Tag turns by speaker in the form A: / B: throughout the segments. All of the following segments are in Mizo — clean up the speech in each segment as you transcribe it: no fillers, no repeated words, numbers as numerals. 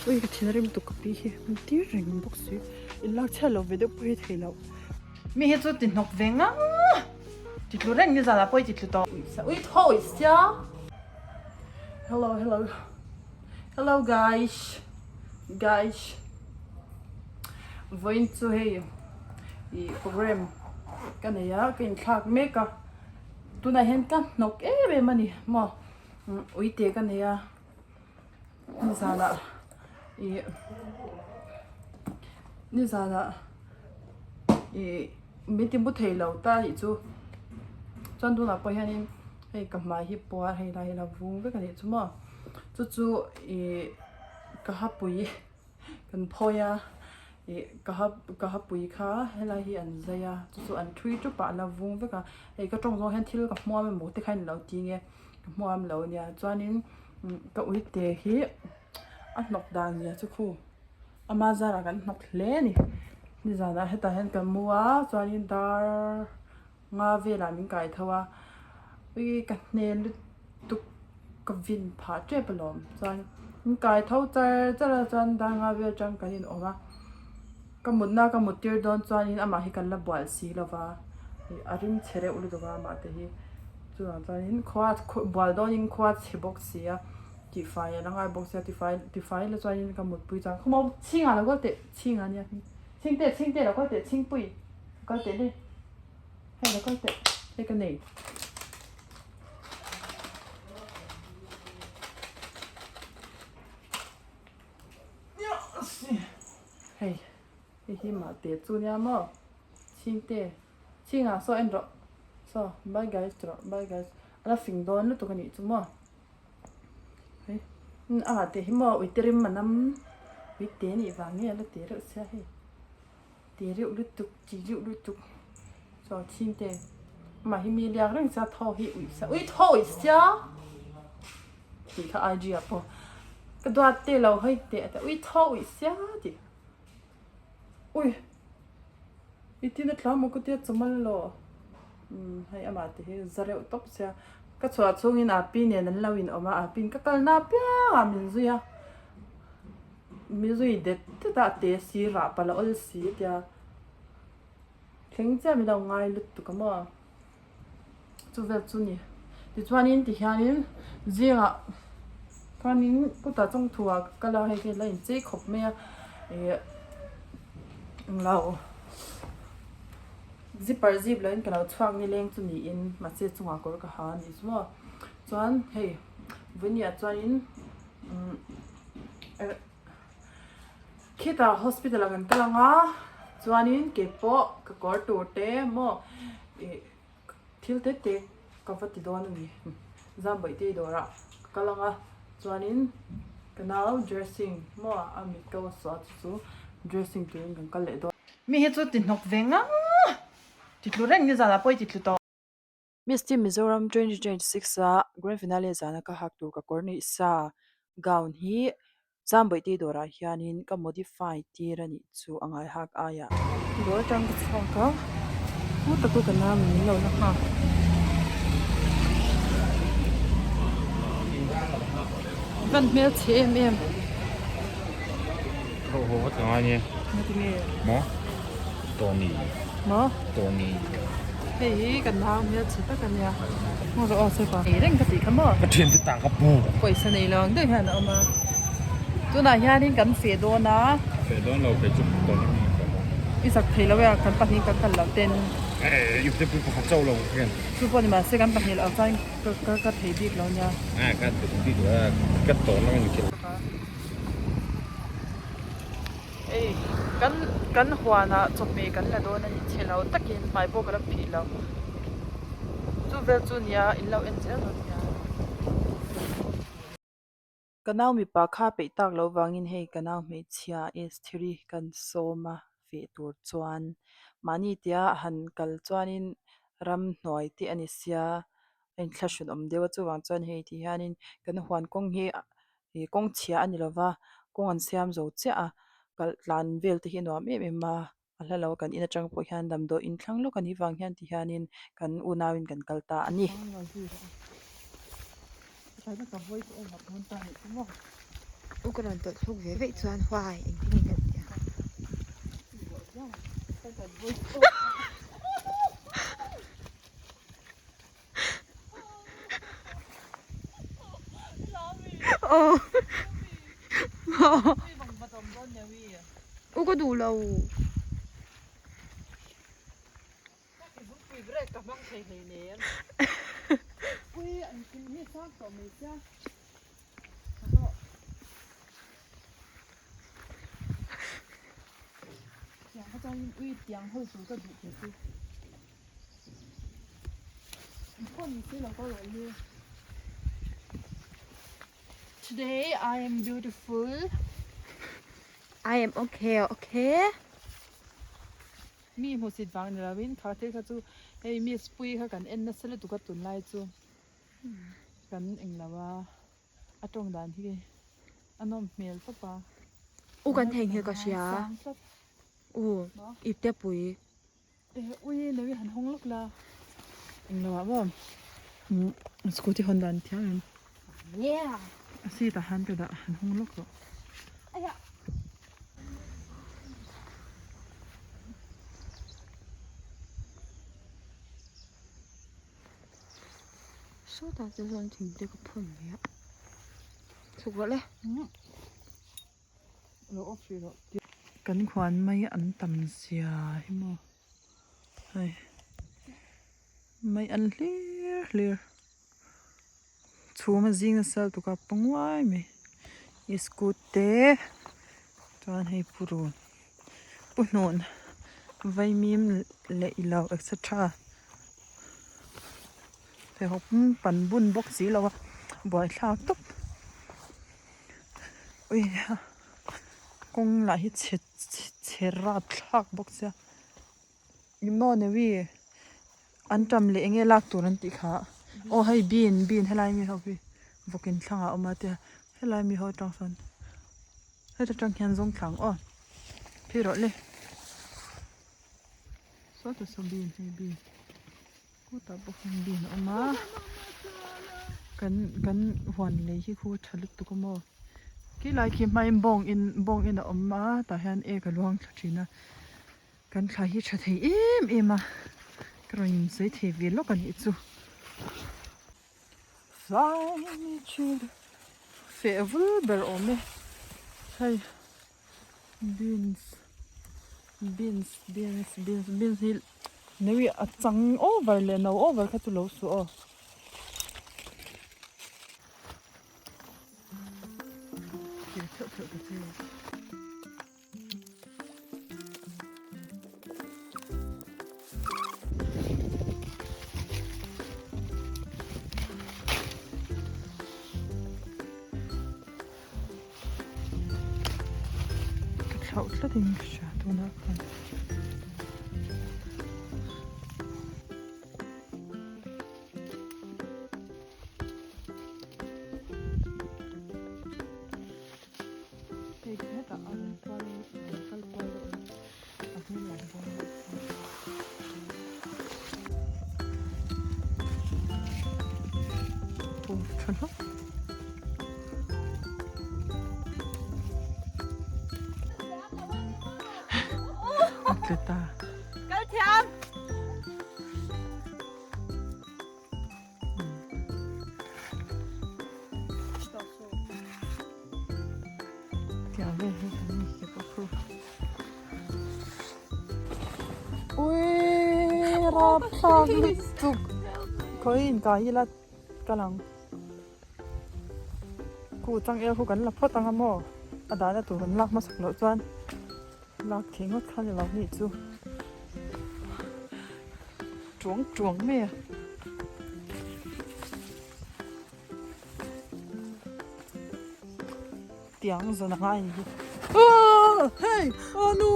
A: Ui ka thin a rim tuk ka pi hi min tir reng bawk si in lak chhiat lo ve deuh pawh hi thei loh. Mi hi chu ti hnawk ve ngang a ti tlu reng ni zan ah pawh i ti tlu tawh. Ui thaw ui sia. Hello hello hello guys guys vawiin chu hei ih program ka nei a ka inthlak mek a tunah hian ka hnawk em em a ni maw uite ka nei a. Nizanah ih nizanah ih min ti mu thei lo ta anih chu chuan tunah pawh hianin hei ka hmai hi puar hei lai hi a lo vung vek anih chu maw chu chu ih ka hapui kan phawi a ih ka ha ka hapui kha helai hi an zai a chu chu an thui tup a a la vung vek a hei ka tawng zawng hian thil ka hmuam emaw te kha in lo ti nge ka hmuam lo ania chuanin. Ka uite hi a hnawk dan zia chu khu ama zarah kan hnawk hle a ni nizanah hetah hian kan mu a chuanin dar nga velah min kai tho a ui ka hne lutuk ka vin phah tep alawm chuan min kai tho char char a chuan dar nga vel atang kan in awm a ka mutna ka mut tir dawn chuanin amah hi kan la bual si lova ih a rim chhe reuh lutuk a amah te hi. Chuvang chuanin khua bual dawnin khua chhe bawk si a, tihfai a la ngai bawk sia, tifai tifai la chuanin ka mutpui chuan khawmaw chhingah lo kal teh chhingah nia chhingte chhingte lo kal teh chhingpui lo kal teh le hei lo kal teh hei ka nei. Hei hei hi mah teh chu nia maw chhingte. Chhingah saw en rawh saw bye guys ti rawh bye guys a la fing dawn lutuk a nih chu maw hei a ah tih hi maw uite rim a nam uite nih vang nge a la ti reuh sia hei ti reuh lutuk ti reuh lutuk saw chhing te amah hi mi liak reng sia thaw hi uih sia ui thaw uih sia tih kha IG ah pawh ka duat te lo hawi teh a ti ui thaw uih sia tih ui. I tin a tla maw ka tia chawmal law umm hei amah te hi za reuh tawp sia ka chhuah chhungin api nen an lo in awm a api in ka kalna apiangah min zui a mi zui det det a a te si rah palh a awl si a tia thleng chiah min lo ngai lutuk a maw. Chu vel chu ni. Tichuanin tihianin zingah chuanin kutah chawngthu ah ka kal a hei hi la inchei khawp mai a ih englo zipper zip loin ka lo chhuak nileng chu niin mahse chungah kawr ka ha a nih chu maw chuan hei vawinia chuanin umm Khitah hospital ah kan kal ang a chuanin kei pawh ka kawr tur te maw ih thil te te ka va ti dawn a ni Zambawihte dawrah ka kal ang a chuanin ka nau dressing maw a mit ko a saw a chu chu dressing turin kan kal leh dawn. Mi hi chu ti hnawk ve ngang a ti tlu reng ni zanah pawh i ti tlu tawh. Miss Team Mizoram 2026 a Grand Finale zana ka hak tur ka kawr neih sa gown hi Zambawihte dawrah hianin ka modify tir a nih chu a ngai hak aiah. Dawr atang ka chhuak a, pu tak u ka nau in min lo la nghak. Van hmel chhe em em.
B: Ho ho vat ka ngai nia.
A: Ngati nge?
B: Maw? Tawni.
A: Maw?
B: Tawni.
A: Hei hi kan nau hmel chhe tak a nia. Ngaw rawh aw sawi pa. Nei reng ka tih kha maw?
B: Ka thian te tah ka pu.
A: Pawisa nei lo ang deuh hian a awm a. Tunah hianin kan feh dawn a.
B: Feh dawn lo kei chu tawni mi ka awm.
A: I zak thei lo e a kan pahnih kan kal loh ten.
B: Eh i te pui pakhat chauh lo hian.
A: Chu pawh ni mahse kan pahnih loh chuan ka ka ka thei bik lo nia.
B: Ah ka thei bik lo a ka tawn ang in khelh.
A: Hei kan kan huanah chawhmeh kan la dawn a ni chhe lo takin hmai pawh ka la phih lo chu vel chu nia in lo en zel dawn nia. Ka nau mipa kha peih tak loh vangin hei ka nau hmeichhia Estheri kan sawm a feh tur chuan mahni tia han kal chuanin ramhnuai te a ni sia a inthlahrun awm deuh a chuvang chuan hei ti hianin kan huan kawng hi ih kawng chhia a ni lova kawng an siam zo chiah a kal tlan vel te hi a nuam em em a a hla lo a kan in atang pawh hian damdawi in thlang lawk a nih vang hian ti hianin kan unau in kan kal ta a ni.
C: U ka rawn tawlh thluk ve veih chuan why engtin nge kan tih ang. Aw U ka duh lo.
A: Today I am beautiful.
C: I am okay okay.
A: Mi hmusit vang ni lovin kha thil kha chu hei miss pui kha kan en nasa lutuk a tunlai chu kan englo a a tawng dan hi a nawm hmel tawp a.
C: U kan theihnghilh ka hria u ipte pui.
A: Eh ui newi han hawng lawk la englo ah maw scooty hawn dan thiam em a seat ah han ka dah han hawng lawk rawh.
C: Sawtah te chuan thing te ka phun ve a chhuk rawh le.
A: Lo off hrih rawh. Kan khuan mai an tam zia hi maw hei mai an hlir hlir chhum a zing nasa lutuk a panguai mai scooty chuan hei purun pu hnun vaimim leh ilo etc pheikhawk pan bun bawk si lo a buaithlak tawp. Ui a kawng lah hi chhe chhe rap thlak bawk sia emaw newi an tam leh enge lak tur an tih kha aw hei bean bean helai mi ho hi vawk in thlang ah a awm a tia helai mi ho atang sawn heta tang hian zawng thlang aw phei rawh le sawtah saw bean hei bean. Khutah pawh hian bean a awm a kan kan huan lei hi khu tha lutuk a maw khilai khi hmain bawng in bawng in a awm a tah hian ek a luang thla thin a kan thla hi tha thei em em a ka rawn insawi thei ve lawk a nih chu feh vul ber awm e hei. Beans beans beans beans beans hi neuh a chang over leh no over kha chu lo suh aw. Ka thlauh tlat in ka hria tunah khan. Hei hetah a rawn kual rawn kal kual deuh a a hmel lang dawn deuh aw tha hlawk. A tlu ta.
C: Kal thiam.
A: Tiang vel hi kan ni ke pawh khu. Ui rapthlak lutuk. Khawi in kai ila kal ang. Khu chang el khu kan la phawt ang a maw? A dahna tur kan lak hmasak loh chuan lak thei ngawt kha ni lo nih chu. Tuang tuang mai a. Tiang zawn a ngai ni hi. Aw hei aw nu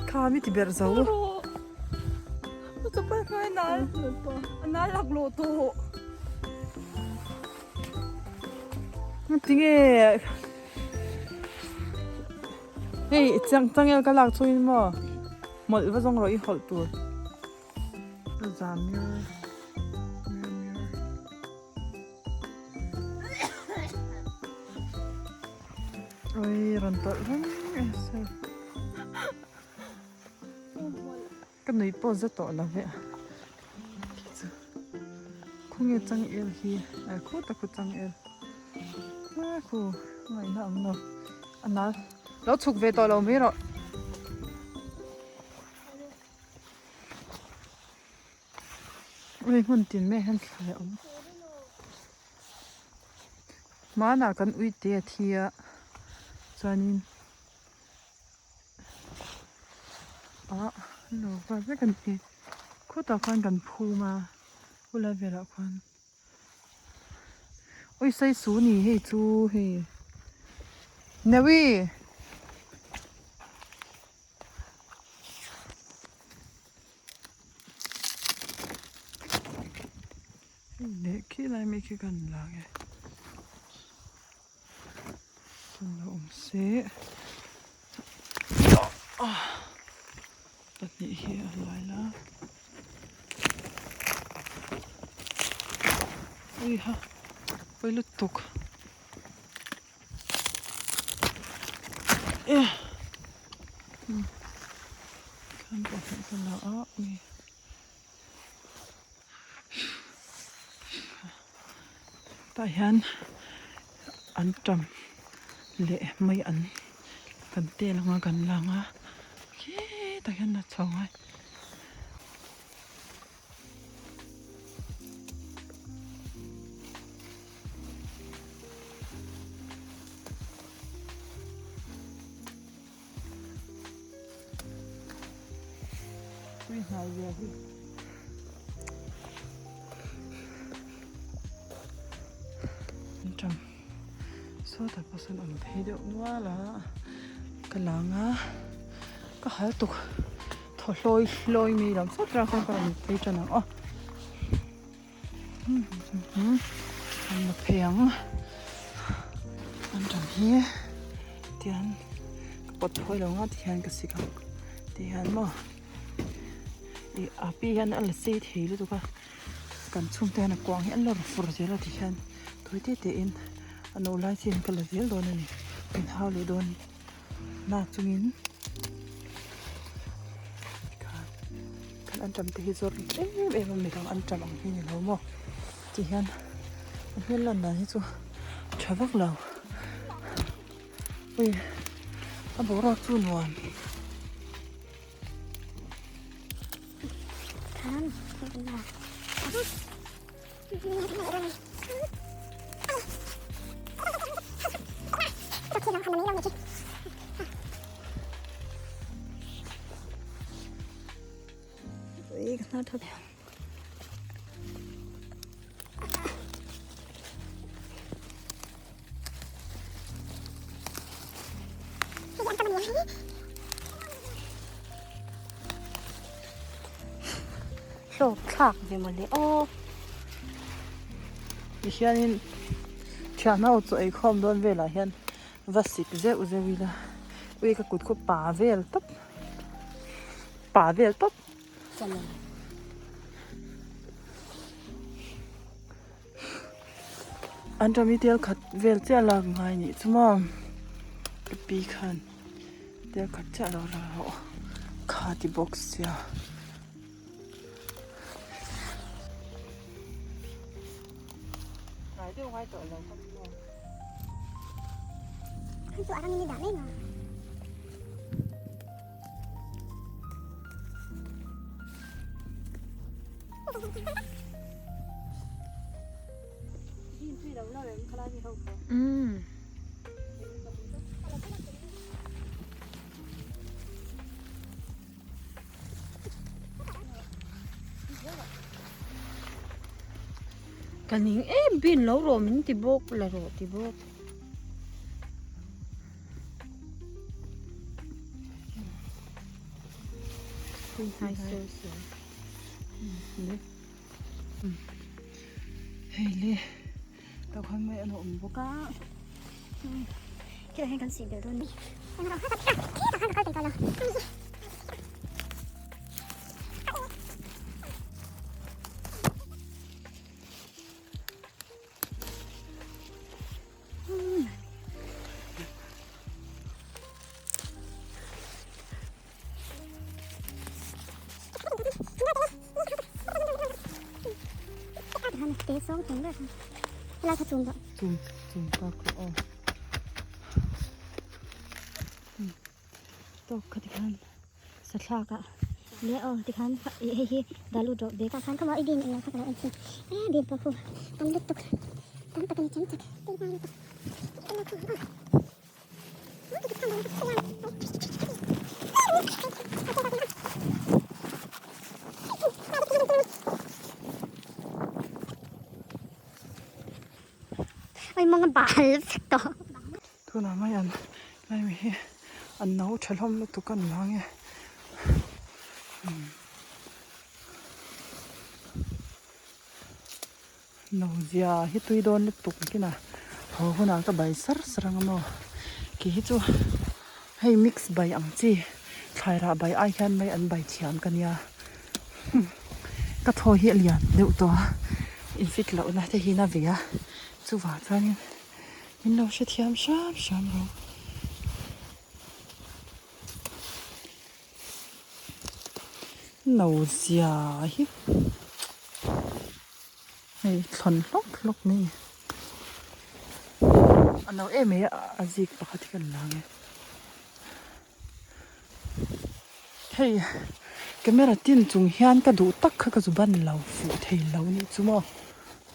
A: kha mi ti ber zo. Tinge hei chang changel ka lak chungin maw hmawlh va zawng rawh i hawlh tur. Zam mir mir mir. Oi rawn tawlh reng e sir. Ka nui pawh za tawh lo ve a. Khi chu khawnge changel hi a khu tak khu changel a khu ngaihna awm lo a nal lo chhuk ve tawh lo mai rawh. Oi hmun tin mai hian thlai a awm. Hmanah kan uite a thi a chuanin ah lo var vek a ni khutah khan kan phum a khulai velah khuan ui saisu ni hei chu hei Neui. Leh khi lai mai khi kan la nge chuan lo awm se pahnih hi a lai la uiha pawi lutuk kan pahnih ka la a ui. Tah hian anṭam leh mai an kan tel anga kan lang a khitah hian a chho ngai. Tui hnai ve hi. Tang sawtah pawh sawn awm phei deuh nual a ka lang a ka hal tuk thaw hlawi hlawi mai lam sawt ram khan ka rawn phei tan ang aw an la phei ang an tang hi tihian ka pawt phawi lo nga tihian ka sik ang tihian maw ih a pi hian a la sei thei lutuk a kan chhungte hian a kuang hi an la rawn fur zel a tihian thawi te te in a no lai chin ka la zel dawn a ni min hau leh dawn nak chungin tikhan kan anṭam te hi zawr em em a midang anṭam ang hi ni lo maw tihian a hmel lan dan hi chu tha vak lo ui a boruak chu nuam.
D: Hlawk thlak ve mawle aw.
A: Tihianin thian ho chaw ei khawm dawn velah hian va sik zeuh zeuh ila ui ka kut khaw pa vel tawp pa vel tawp. An tami tel khat vel chiah lak ngai nih chu maw ka pi khan tel khat chiah lo la rawh kha ti bawk sia.
D: Ka ning em bin lo rawh min ti bawk la rawh ti bawk.
A: Hei le tah khan mai an awm bawk a.
D: Thil ah hian kan sih belh dawn ni.
E: te sawng thei ber helai kha chum rawh.
A: Chum chum tak rawh aw.
E: Tawk kha tikhan sathlak ah leh aw tikhan ih hei hi dah lut rawh bag ah khan khawmaw i bin englo kha ka lo en thin e bin pawh khu tam lutuk tam tak a ni cheng chak tui hmang lutuk Oi mawng a bal vek tawh.
A: Tunah mai an lai mi hi an no tha hlawm lutuk a ni ang e. No zia hi tui dawn lutuk kin a haw hunah ka bai sar sar ang a maw kei hi chu hei mix bai ang chi thlai rah bai ai hian mai an bai thiam ka nia ka thaw hi a lian deuh tawh a in fit loh na te hi na ve a chuvang chuanin min lo hrethiam hram hram rawh. No zia hi hei thlawn hlawk hlawk mai a no em mai a a zik pakhat hi kan la ang e hei camera tin chung hian ka duh tak kha ka zu ban lo fuh thei lo nih chu maw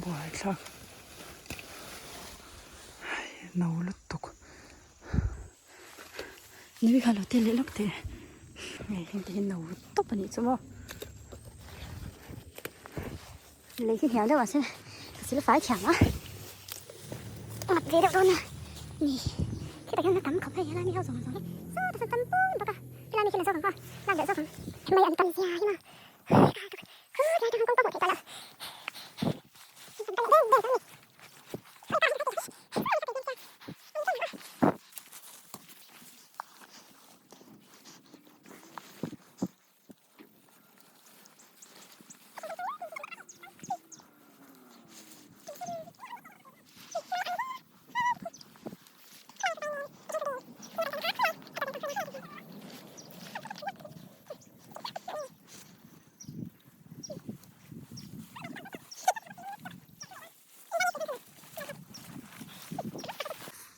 A: buaithlak hei no lutuk.
E: Nui kha lo tel leh lawk teh hei heng te hi no tawp a nih chu maw lei hi hnial deuh ah se ka sil fai thiam a a ngap ve deuh dawn a ni khitah hian a tam khawp hei helai mi ho zawng zawng hi sawtah sawn tam pum bawk a helai mi khi la zawk ang aw lak belh zawk ang mai an tam zia hi maw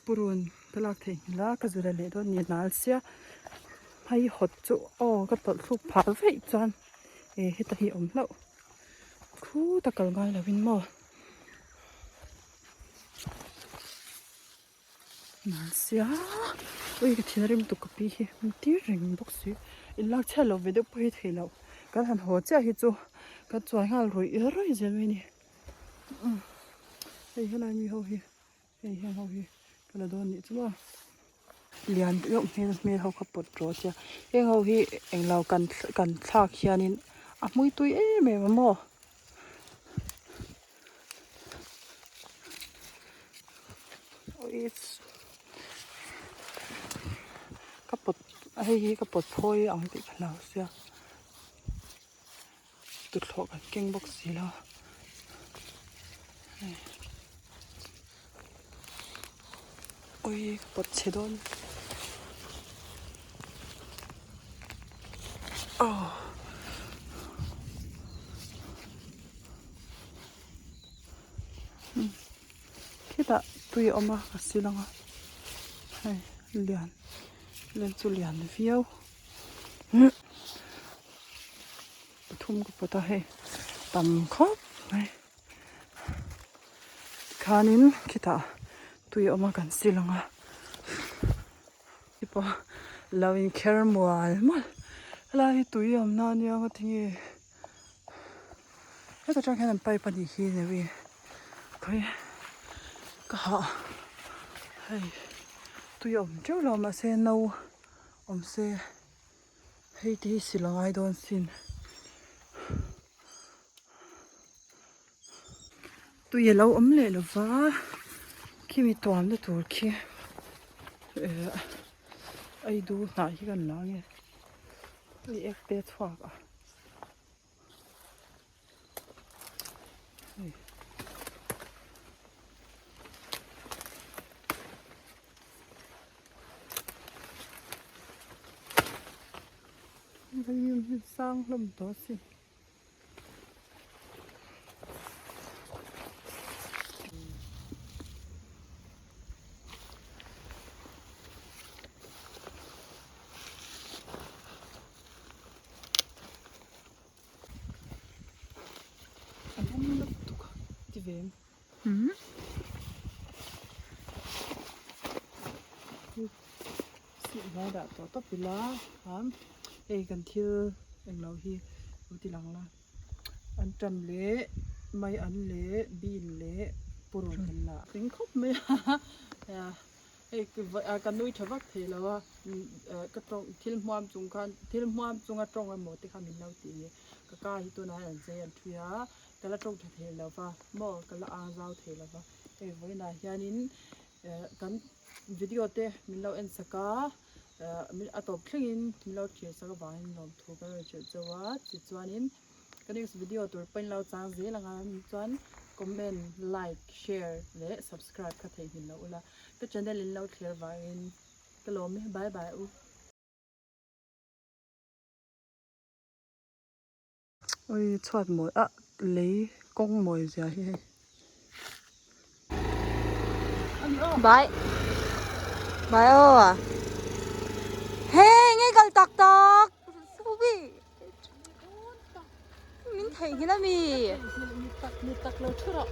A: Purun ka lak theih nghilh a ka zula leh dawn ni nal sia hei hawt chu aw ka tawlh thluk phah vaih chuan e heta hi awm hlauh khuta kal ngai lo in maw. Sia ui ka thil rem tuk ka pi hi min tir reng bawk si in lak chhiat loh ve deuh pawh hi theih loh kan han haw chiah hi chu kan chuai nghal rawih rawih zel mai a ni hei helai mi ho hi hei heng ho hi ka la dawn nih chu maw lian deuh hmel hmel ho kha pawt rawh sia heng ho hi englo kan kan thlak hianin a hmui tui em em a maw. Ka pawt hei hi ka pawt phawi ang tih ka hlau sia tuthlawh kan keng bawk si lo hei ui ka pawt chhe dawn aw. Khitah tui a awm a ka sil ang a hei lian lian chu lian viau pathum ka pawt a hei tam khawp mai tikhanin khitah tui a awm a kan sil ang a hipawh lo inkher mual mual helai hi tui a awm na ania nga tinge. Heta tang hian an pipe a nih hi neuh i khawi ka hah hei tui a awm teuh lo mahse no awm se hei te hi sil a ngai dawn sin tui a lo awm leh lo va khimi tuamna tur khi eh aidu hnah hi kan la ange. Hei ek te chhuak a hei sang hlawm tawh a sin. ve em? Sih hnuai dah tawh tawp ila a hei kan thil englo hi lo ti lang la an ṭan leh mai an leh bean leh purun kan la tling khawp mai a hei ka nui tha vak thei lo a ka tawng thil hmuam chung khan thil hmuam chunga tawng emaw te kha min lo ti ka ka hi tunah hian an chei an ṭhui a ka la tawng tha thei lo va maw ka la ang zau thei lo va hei vawiinah hianin kan video te min lo en sak a a tawp thlengin min lo thlir sak avangin lawmthu ka rawn hrilh chauh a tichuanin ka next video tur pawh in lo chang zel ang a chuan comment like share leh subscribe kha theihnghilh lo ula ka channel in lo thlir vangin ka lawm e bye bye u. Oi chhuat mawi ah lei kawng mawi zia hi hei.
C: Bye. Bye aw. Hey nge kal tak tak. Subi. Min theihnghilh ami.
A: Mi tak mi tak lo thu rawh.